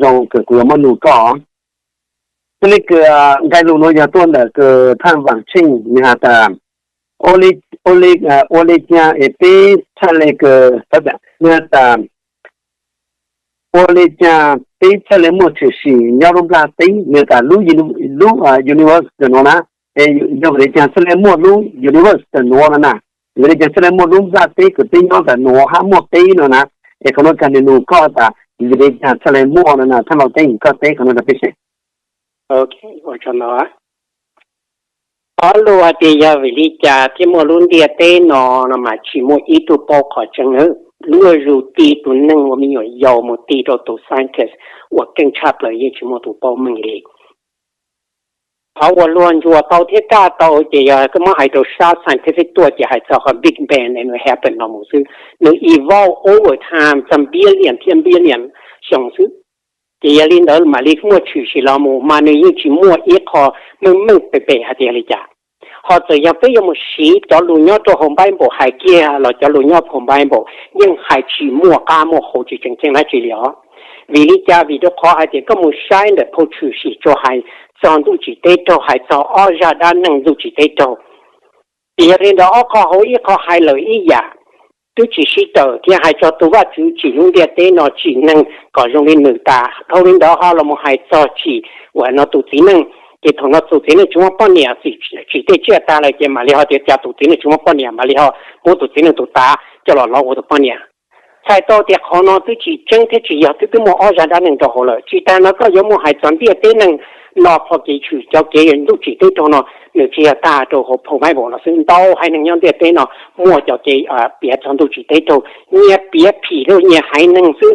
zoo kws kuv yuav muab nug koj. Txhaj le kws nqe lus nuav yog tuaj ntawm kws thaj Vaam Tsheej, nwg has tas, ua le caag es peb txhaj le kws, nwg has tas, ua le caag peb txhaj le muaj tshwm sim nyob lub nplaj teb, nwg tas lub, lub universe nuav na, es yog vim le caag txhaj le muaj lub universe nuav no na, vim le caag txhaj le muaj lub nplaj teb kws peb nyob ntawm nuav hab muaj peb no na, es qhov nuav kag nwg nug koj tas vim le caag txhaj le muaj no na, thaj Vaam Tsheej, koj teb qhov nuav rua peb saib. Ob lug has tas yog vim le caag thiaj muaj lub ntiaj teb no, no mas tsi muaj ib tug paub qhov tseeb. Luaj zug ti tus neeg ua me nyuam yaus moog ti rua tus scientist ua keej tshaj plawg yeej tsi muaj tug paub meej le. Qhov uas luag ntsuas tau thiab kaj tau ces yog koj muab hais rua sab scientific tuaj ces hais txog qhov Big Bang nwg happen no mus xwb. Nwg evolve over time txog billion thiab billion xyoo xwb. Ces yog le ntawd mam le muaj tshwm sim los mus mas nwg yeej tsi muaj ib qho meej meej pem pem has tas yog le caag. Ho txawm yog peb yuav mus siv cov lug nyob rua hauv Bible hais kiag los cov lug nyob phau Bible yeej hais tsi muaj qab muaj hau tsi tseem ceeb dlaab tsi le os. Vim le caag? Vim rua qhov hais tias koj mus saib ntawm phau tshwm sim tsuas hais txog ntuj tsim teb raug, hais txog ob zag dab neeg ntuj tsim teb raug. Ces yog le ntawd ob qho hauv ib qho hais lawm ib yam, twb tsi sib tawm thiab hais txog tus Vajtswv tsim lub ntiaj teb no tsim neeg kom zoo le nwg tas. Dhau le ntawd ho los mus hais txog tsim uas no tus txiv neej, ces thaum no tus txiv neej tsi muaj poj niam, tsim tej tsiaj tas lawm ces mam le ho tias cas tus txiv neej tsi muaj poj niam, mam le ho muab tus txiv neej tus tav coj los lov ua tus poj niam. Txhais tau tias qhov no twb tsi tseeb thiab tsi yog, twb twb muaj ob zag dab neeg rau hauv lawm. Tsi tas no koj yuav muaj hais txog ntiaj teb neeg no, qhov kev tshwm cov kev ntuj tsim teb raug no, nws tsi yog tag rau hauv phau Bible no xwb. Ntau haiv neeg nyob ntiaj teb no muaj cov kev piav txog ntuj tsim teb raug, nyias piav phim lug nyias haiv neeg xwb,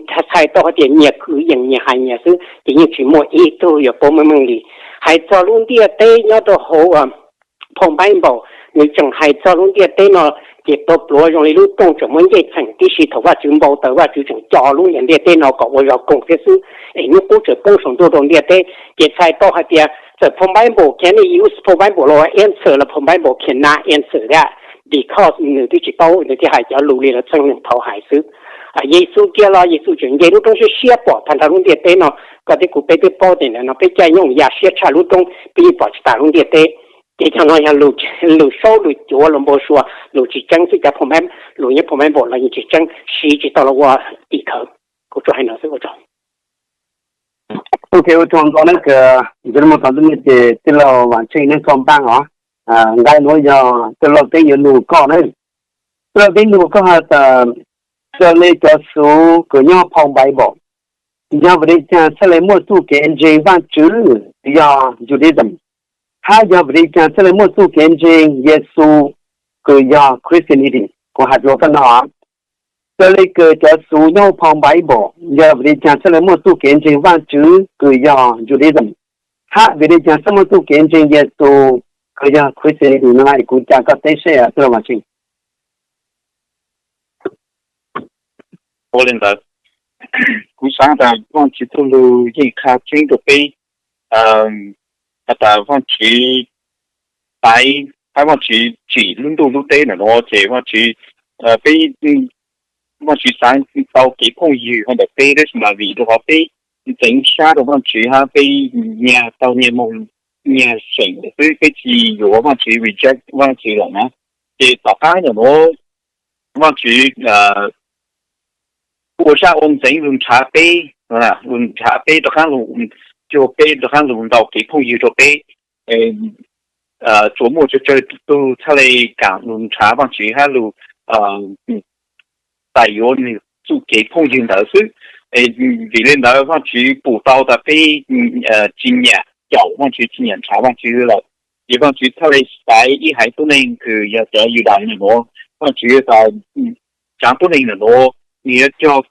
txhais tau hais tias nyias kwv yees nyias hais nyias xwb, ces yeej tsis muaj ib tug yuav paub meej meej li. Hais txog lub ntiaj teb nyob rau hauv phau Bible, nws tseem hais txog lub ntiaj teb no ces tuag pluav zoo li lub rooj tseem muaj ncej txheem tib si. Thaum Vajtswv npau taws, Vajtswv tseem co lub niag ntiaj teb no kom ua zog koom thiab xwb, es hnub qub tseem poob saum ntuj rau ntiaj teb. Ces txhais tau hais tias txawm phau Bible can use phau Bible los answer los phau Bible cannot answer that, because nws twb tsis paub, nws thiaj hais cov lus li lawv txheej neeg thaud hais xwb. Yexus kiag los Yexus tseem nce lub roob siab siab pom tag nrho lub ntiaj teb no. Koj thiab kuv peb twb paub tias ntawm no peb caij nyooj ya siab tshaj lub roob, peb yeej pom tsis tas lub ntiaj teb. Ces cov no yog lus saub lus cuav lus npau suav, lus tsis tseeb xwb. Cov phau Bi, lus nyob phau Bible los yeej tsis tseeb, siv tsis tau los ua tim khawv. Kuv tsuas hais no xwb, ua tsaug. Ok, ua tsaug ntau na, ces txhua tus txhua tus ces tij laug Vam Tsheej neb txoj npaaj os. Nqe nuav yog tij laug Teeb yuav nug koj na. Tij laug Teeb nug koj has tas, raws li cov xuv kws nyob phau Bible, yog vim li caag txhaj le muaj txuj kev ntseeg Vaajtswv kws yog Judaism, hab yog vim li caag txhaj le muaj txuj kev ntseeg Yexus kws yog Christianity? Kuv has rua koj no, raws li kws cov xuv nyob phau Bible, yog vim li caag txhaj le muaj txuj kev ntseeg Vaajtswv kws yog Judaism, hab vim li caag txhaj muaj txuj kev ntseeg Yexus kws yog Christianity no? Kuv ca koj teb seb tij laug Vam Tsheej. Ua li ntawd, kuv xaav tas Vaajtswv txuj lug yeej qha tseeb rua peb has tas Vaajtswv paiv hab Vaajtswv tsim lub ntuj lub teb ntawm nuav ces Vaajtswv, peb, Vaajtswv xaav tau kev phooj ywg hov ntawm peb, tab sis mas vim rua qhov peb ntxeev sab rua Vaajtswv hab peb nyiag tau nyiag moog nyiag seem lawm xwb, peb tsis yuav, Vaajtswv reject Vaajtswv lawm na. Ces tom qab ntawm nuav Vaajtswv ua sab ua ntxeev lug nrhav peb, lug nrhav peb rov qaab, cuag peb rov qaab lug ntaus kev phooj ywg rua peb. Tsuas muaj tsawg tsawg tug txhaj le kaam lug nrhav Vaajtswv hab lug txais yuav nwg txuj kev phooj ywg ntawd xwb. Vim le ntawd Vaajtswv pum tau tas peb tsis nyam caum Vaajtswv, tsis nyam nrhav Vaajtswv lawm. Ces Vaajtswv txhaj le xaiv ib haiv tuab neeg kws yog cov Yudais ntawm nuav. Vaajtswv tas tsaav tuab neeg ntawm nuav, nwg yuav cog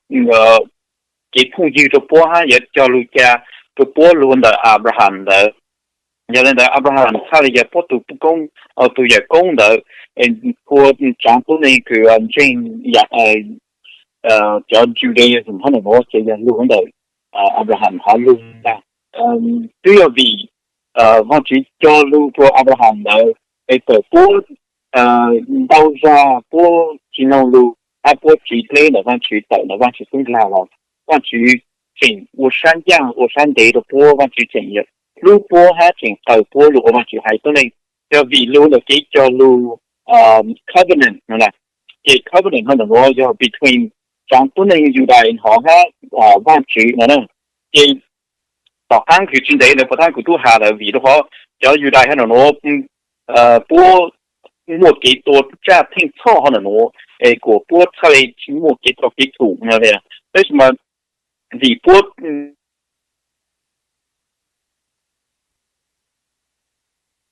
kev phooj ywg rua puab hab yuav cog lug ca rua puab lug ntawm Abraham ntawd. Yog le ntawd Abraham txhaj le yog puab tug koob, tug yawm koob ntawd, ua tsaav tuab neeg kws ntseeg cov Judaism hab ntawm nuav ces yog lug ntawm Abraham hov lug ntag. Twb yog vim Vaajtswv cog lug rua Abraham ntawd, es txawm puab ntau zag puab tsis noog lug hab puab tsis dleb ntawm Vaajtswv, tawm ntawm Vaajtswv tub nkaag los Vaajtswv tseem ua sab ncaj ua sab ntev rau puab, Vaajtswv tseem hlub puab hab tseem qawm puab lug ua Vaajtswv haiv tuab neeg. Yog vim lug ntawm kev cog lug covenant no na, ces covenant no ntawm nuav yog between cov tuab neeg Yudais hov hab Vaajtswv no na. Ces tom qaab kws tsis ntev ntawd puas thaab kuv tub has lawm, vim rau qhov cov Yudais hov ntawm nuav puab muaj kev tua tsaj theej txhoj hov ntawm nuav, es kuas puab txhaj le tsis muaj kev txhaum kev txhum no. Tab sis mas vim puab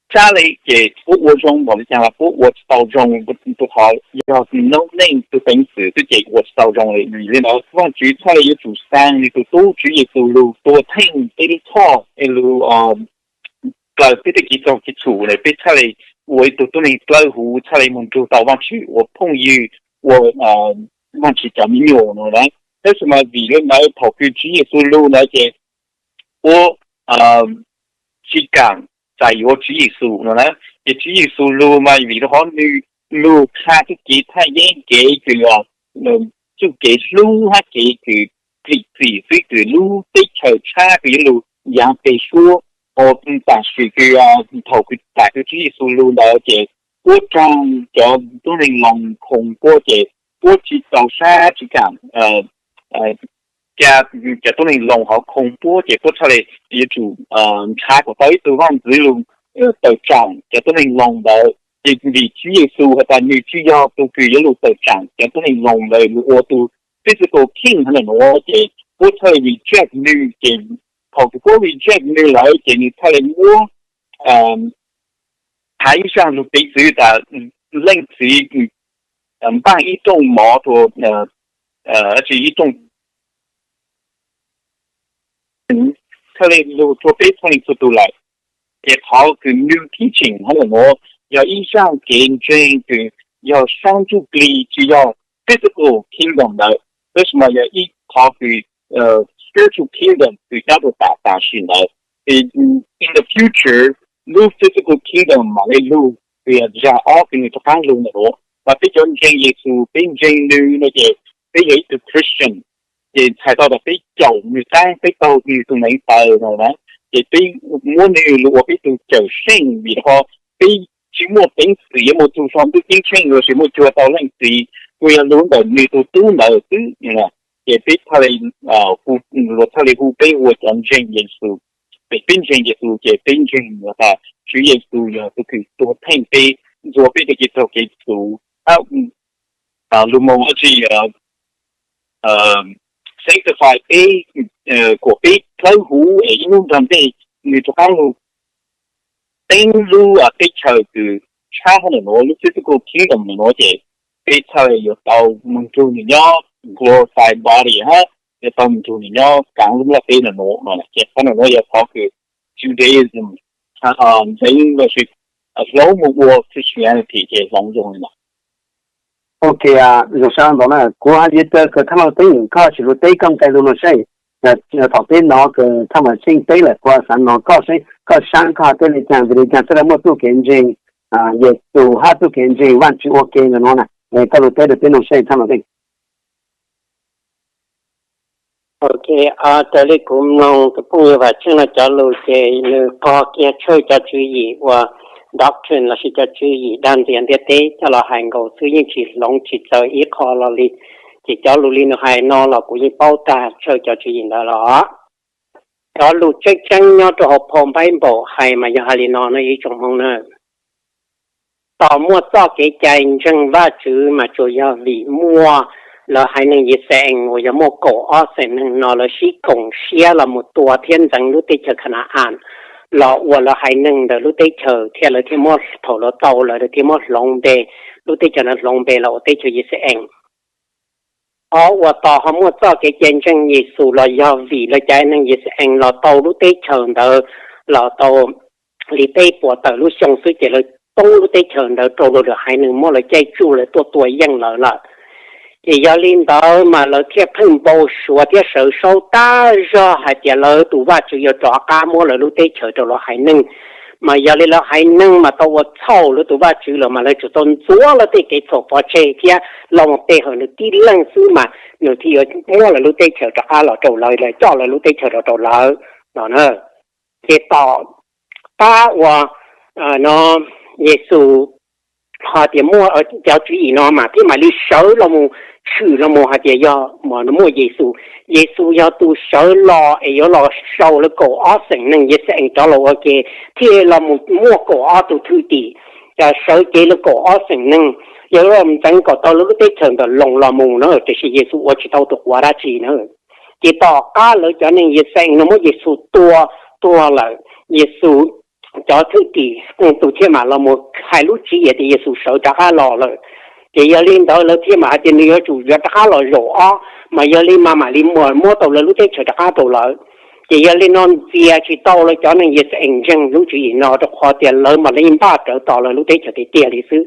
tsab le ces puab ua zoo npaum le caag los puab ua tsis tau zoo, rau qhov yog noob neej tug peev xwm xwb ces ua tsis tau zoo le. Vim le ntawd Vaajtswv txhaj le yuav tsum xaa nwg tug tub Tswv Yexus lug tua theej peb lub txhoj es lug dlawg peb tej kev txhaum kev txhum, peb txhaj le ua ib tug tuab neeg dlawb huv, txhaj le moog nrug tau Vaajtswv ua phooj ywg, ua Vaajtswv cov me nyuam no na. Tab sis mas vim le ntawd thaum kws Tswv Yexus lug ntawd ces puab tsis kaam txais yuav Tswv Yexus no na. Ces Tswv Yexus lug mas vim rau qhov nwg lug qha txuj kev thaj yeeb, kev kws txuj kev hlub hab kev kws lim txim xwb, kws lub teb chaws tshab kws yuav lug yaav peg suab, hos tam sim kws thaum kws tam kws Tswv Yexus lug ntawd ces puab raug cov tuab neeg Loos khoo puab ces puab tsis txaus sab tsis kaam ca cov tuab neeg Loos hov khoo puab ces puab txhaj le yuav tsum nrhav kuas tau ib tug vaaj ntxwv lug tawm tsaam cov tuab neeg Loos ntawd. Ces vim Tswv Yexus has tas nwg tsis yog tug kws yuav lug tawm tsaam cov tuab neeg Loos ntawd lug ua tug physical king hov ntawm nuav ces puab txhaj le reject nwg. Ces thaum kws puab reject nwg lawm ces nwg txhaj le muab has ib zaaj lug piv txwv tas leej txiv npaaj ib rooj mov rua, tsis ib rooj, txhaj le lug rua peb txhua leej txhua tug lawm. Ces qhov kws new teaching hov ntawm nuav yog ib zaaj kev ntseeg kws yog saab ntsuj plig, tsis yog physical kingdom ntawd, tab sis mas yog ib qhov kws spiritual kingdom kws nyob rua tam tam sim ntawd. In the future, lub physical kingdom mam le lug, vim yog zag ob kws nwg rov qaab lug ntawm nuav. Mas peb cov ntseeg Yexus, peb ntseeg nwg no ces peb yog ib tug Christian, ces txhais tau tas peb caum nwg qaab, peb taug nwg tug neev taw no na, ces peb muab nwg lug ua peb tug cawm seej, vim rau qhov peb tsis muaj peev xwm yuav moog txug sau ntuj ceeb tsheej lossis muaj cuag tau leej txiv, kuj yog lug ntawm nwg tug tub ntawd xwb. Ces peb txhaj le, luag txhaj le hu peb ua cov ntseeg Yexus. Peb ntseeg Yexus ces peb ntseeg tas Tswv Yexus yog tug kws tua theej peb, ntxuav peb tej kev txhaum kev txhum, lug moog dab tsi, sanctify peb, kuas peb dlawb huv es ib hnub nrog ntej nwg rov qaab lug teeb lub teb chaws kws tshab hov ntawm nuav, lub physical kingdom ntawm nuav ces peb txhaj le yuav tau moog nrug nwg nyob glorified body hab yuav tau moog nrug nwg nyob kaav lub nplajteb ntawm nuav no. Ces qhov ntawm nuav yog qhov kws Judaism ntxeev lossis hloov moog ua Christianity ces hloov zoo li no. Ok, zoo sab ntau na. Kuv has yuav caw kws Thaj Maj Teeb koj sim lug teb koj nqe lug no seb, thaum peb nov kws Thaj Maj Teeb teb lawm kuv xaav nov koj seb koj saab koj has teb le caag, vim le caag txhaj le muaj txuj kev ntseeg Yexus hab txuj kev ntseeg Vaajtswv ua ke ntawm nuav na. Koj lug teb rau peb noog seb Thaj Maj Teeb. Ok, raws li kuv mloog tus phooj ywg Vam Tsheej no cov lus ces nws qog kiag tshawj cov tswv yim uas doctrine lossis cov tswv yim dag ntxias ntiaj teb coj los hais nkaus xwb, yeej tsis hloov tsis txawv ib qho los li. Ces cov lus li nws hais no los kuv yeej paub tag tshawj cov tswv yim ntawd los. Cov lus tseeb tseeb nyob rau hauv phau Npaiv Npaum hais mas yog hais li no na ib tsoom Hmoob na. Tos muaj txoj kev cai ntseeg Vajtswv mas tsuas yog vim muaj lawv haiv neeg Yixalayees uas yog muaj kaum ob xeem neeg no lawv sib koom siab los mus tua thiab ntxeev lub teb chaws Khana-an los ua lawv haiv neeg ntawm lub teb chaws thiab lawv thiaj muab, thaum lawv tau lawv thiaj muab hloov npe, lub teb chaws ntawd hloov npe los ua teb chaws Yixalayees. Qhov uas tos ho muaj txoj kev cai ntseeg Yexus los yog vim lawv cov haiv neeg Yixalayees los tau lub teb chaws ntawd los tau li peb puas tawm lub xyoo xwb ces lawv poob lub teb chaws ntawd rau luag lwm haiv neeg muab lawv caij tsuj lawv tuaj tua yeej lawv lawm. Ces yog li ntawd mas lawv thiaj pheej npau suav thiab sawv saub tab zog hais tias lawv tus Vajtswv yuav rov qab muab lawv lub teb chaws rau luag haiv neeg Mas yog li lawv haiv neeg mas tau ua txhaum lawv tus Vajtswv lawm mas lawv tsuas tau ntxuav lawv tej kev txhaum pov tseg thiab los mus pe hawm nws tib leeg xwb mas nws thiaj yuav muab lawv lub teb chaws rov qab los rau lawv, lawv coj lawv lub teb chaws rau rau lawv no na. Ces tom qab uas no Yexus ho tias muaj cov tswv yim no mas thiaj mam li sawv los mus tshwm los mus hais tias yog muaj Yexus. Yexus yog tus sawv los es yuav los sau lawv kaum ob xeem neeg Yixalayees rov los ua ke, thiaj los mus muaj kaum ob tug thwj tim sawv cev lawv kaum ob xeem neeg, yog ntxeev kom tau lawv lub teb chaws ntawm Loos los mus na, tiam sis Yexus ua tsis tau tus quav dab tsi na. Ces tom qab lawv cov neeg Yixalayees no muab Yexus tua tuag lawm, Yexus cov thwj tim tus thiaj mam los mus hais lub tswv yim tias Yexus sawv rov qab los lawm. Ces yog li ntawd lawv thiaj mam hais tias nws yuav tsum yuav rov qab los zaum ob, mas yog li mas mam li muab tau lawv lub teb chaws rov qab rau lawv. Ces yog li no ntxias tsis tau lawv cov neeg Yixalayees ntseeg lub tswv yim no rau qhov tias lawv mam li npaj rawv tos lawv lub teb chaws tiag tiag li xwb.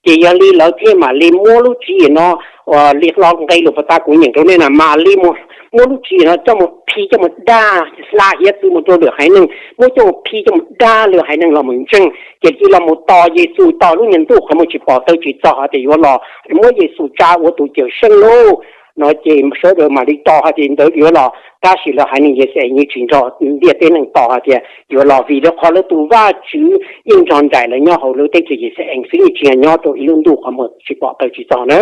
Ces yog li lawv thiaj mam li muab lub tswv yim no, uas li lo nqe lus puag ta kuv nyeem rau nej na, mam li muab lub tswv yim no coj mus phij coj mus dag, hla hiav txwv mus rau lwm haiv neeg, muab coj mus phij coj mus dag lwm haiv neeg los mus ntseeg, ces cia li los mus tos Yexus, tos lub niag ntuj qhov muag tsis pom taw tsis txog hais tias yuav los, muab Yexus tsa ua tus cawm seej lauj no ces sawv daws mam li tos hais tias ntawd yuav los, tab sis lawv haiv neeg Yixalayees yeej tsis nrog ntiaj teb neeg tos hais tias yuav los, vim rau qhov lawv tus Vajtswv yeej nrog nraim lawv nyob hauv lub teb chaws Yixalayees xwb, yeej tsis yog nyob rau ib lub ntuj qhov muag tsis pom taw tsis txog na.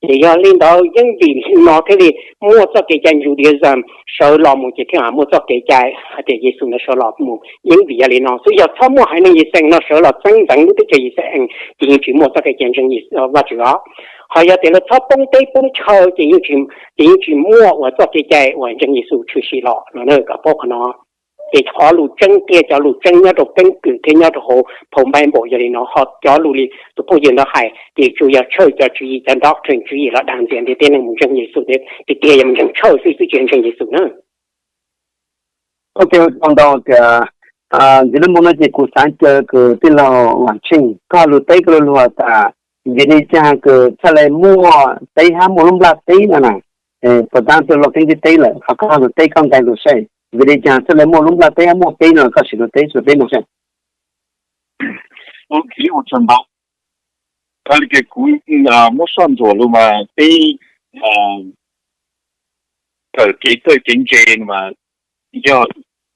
Ces yog li ntawd yeej vim li no thiaj li muaj txoj kev cai Judaism sawv los mus ces thiaj muaj txoj kev cai hais tias Yexus ntawd sawv los mus. Yeej vim yog li no xwb, yog txhob muaj haiv neeg Yixalayees no sawv los txeeb ntxeev lub teb chaws Yixalayees ces yeej tsis muaj txoj kev cai ntseeg Vajtswv os. Ho yog tias lawv txhob poob teb poob chaw ces yeej tsis muaj uas txoj kev cai uas ntseeg Yexus tshwm sim los no, kom paub qhov no. Ces qhov lus tseeb tiag, cov lus tseeb nyob rau keeb kwm thiab nyob rau hauv phau Npaiv Npaum yog li no, ho cov lus li tus phooj ywg ntawd hais ces tsuas yog tshawj cov tswv yim, cov doctrine tswv yim los dag ntxias ntiaj teb neeg mus ntseeg Yexus tiag tiag, yog mus ntseeg tshawj xwb xwb tsis ntseeg Yexus na. Ok, ntau tias ntxiv lub moo no ces kuv xav caw kws tij laug Vam Tsheej koj lug teb koj lug lug tas vim li caag kws txhaj le muaj peb hab muaj lub nplaj teb no na, puas tab tug lug keeb tib teb lawm, qhov koj lug teb koj nqe lug saib vim li caag txhaj le muaj lub nplaj teb hab muaj peb no, koj sim lug teb rua peb moog saib. Kuv muab soj ntsuam lug mas peb kawm kev txawj kev ntse mas yog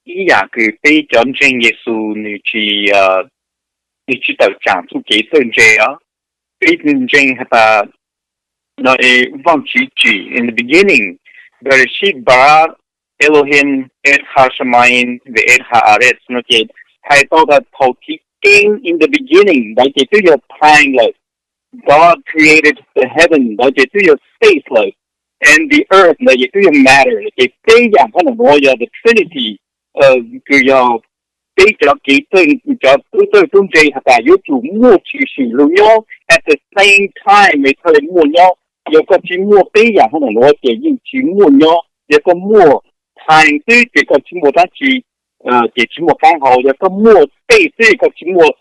ib yam kws peb cov ntseeg Yexus nws tsis, nws tsis tawm tsaam txuj kev txawj ntse os. Peb ntseeg has tas no es Vaajtswv tsim, in the beginning, Bereshit bara Elohim et hashamayim ve et haaretz no ces hais tau tas thaum chiv keeb, in the beginning ntawd ces twb yog time lawm. God created the heaven ntawd ces twb yog space lawm, and the earth ntawd ces twb yog matter lawm. Ces peb yaam hab nuav yog the Trinity, kws yog peb cov kev, cov tub txawj tub ntse has tas yuav tsum muaj tshwm sim lug nyob at the same time es txhaj le muaj nyob. Yog koj tsis muaj peb yaam hab nuav ces yeej tsis muaj nyob. Yog koj muaj time xwb ces koj tsis muaj dab tsi, ces tsis muaj qaab hau. Yog koj muaj space xwb koj tsis muaj,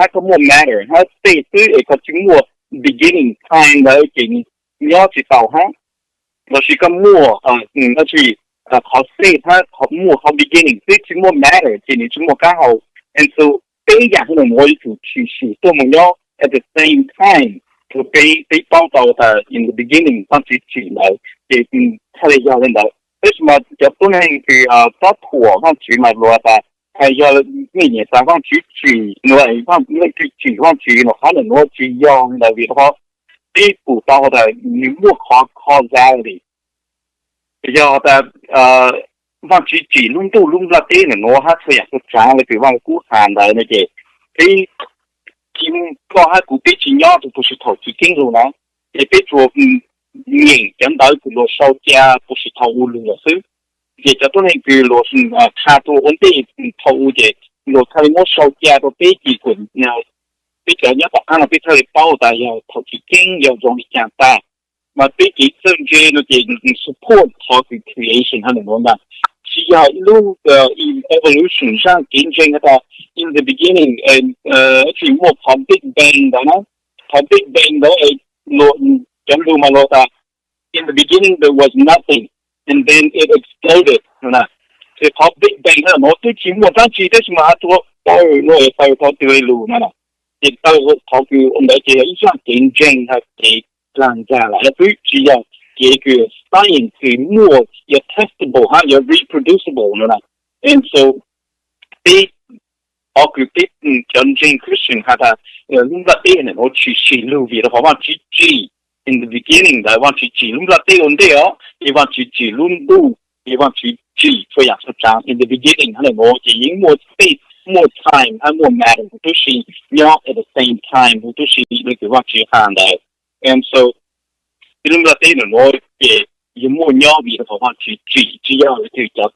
hab koj muaj matter hab space xwb es koj tsis muaj beginning time ntawd ces nyob tsis tau hab. Lossis koj muaj dab tsi, qhov space hab muaj qhov beginning xwb tsis muaj matter ces nws tsis muaj qaab hau. And so peb yaam hab nuav yuav tsum tshwm sim tuaj mus nyob at the same time, rua peb, peb paub tau tas in the beginning Vaajtswv tsim ntawd ces txhaj le yog le ntawd. Tab sis mas cov tuab neeg kws txob thuam Vaajtswv mas luas tas yog mej nyiam tas Vaajtswv tsim, Leej Twg tsim Vaajtswv no, qhov nuav tsis yog le ntawd vim rau qhov peb pum tau tas nws muaj qhov causality. Yog tas Vaajtswv tsim lub ntuj lub nplaj teb nuav hab txhua yaam txhua tsaav le kws Vaaj Lug Kub has ntawd no ces peb, koj hab kuv peb tsis nyob rua puag sij thaum chiv keeb lug na, ces peb tsuas nyeem cov ntawv kws luas sau ca puag sij thaum u lug lawm xwb. Ces cov tuab neeg kws luas qha tuaj ua ntej thaum u ces luas txhaj le muab sau ca rua peb ces kuas peb cov nyob tom qab no peb txhaj le paub tas yog thaum chiv keeb yog zoo li cas tag. Mas peb kev txawj ntse no ces support qhov kws creation hab nuav ntag, tsis yog ib lub evolution, zaaj kev ntseeg has tas in the beginning, tsis muaj qhov Big Bang ntawd na. Qhov Big Bang ntawd luas, cov lug mas luas tas in the beginning there was nothing and then it exploded no na. Ces qhov Big Bang no twb tsis muaj dab tsi tab sis mas has txog taw no, taw qhov twg lug no na. Ces taw qhov kws ua ntawd ces yog ib zaj kev ntseeg hab kev dlaag ntxag lawm, twb tsis yog kev kws science kws muaj yog testable hab yog reproducible no na. And so peb, qhov kws peb cov ntseeg Christian has tas lub nplaj teb no tsis tsim lug vim rau qhov Vaajtswv tsim. In the beginning ntawd Vaajtswv tsim lub nplaj teb ua ntej os, ces Vaajtswv tsim lub ntuj, ces Vaajtswv tsim txhua yaam txhua tsaav. In the beginning hab no ces yeej muaj space, muaj time hab muaj matter huv tib si nyob at the same time huv tib si le kws Vaajtswv has ntawd. And so peb lub nplaj teb no ces yog muaj nyob vim rau qhov Vaajtswv tsim, tsis yog le kws cov